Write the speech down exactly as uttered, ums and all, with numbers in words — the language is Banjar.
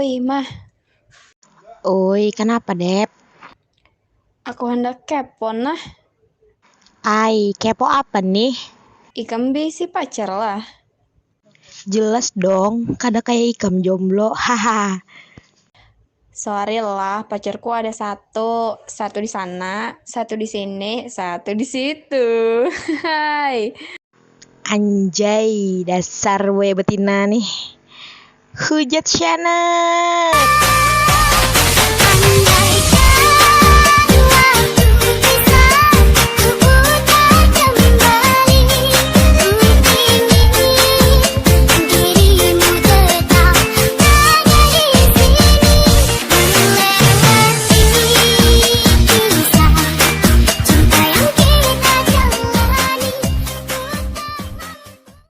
Eh, Mah. Oi, kenapa, Dep? Aku hendak kepo, nah. Ai, kepo apa nih? Ikam bisi pacar lah. Jelas dong, kada kayak ikam jomblo. Haha. Sorry lah, pacarku ada satu. Satu di sana, satu di sini, satu di situ. Hai. Anjay, dasar we betina nih. Hujat syanak.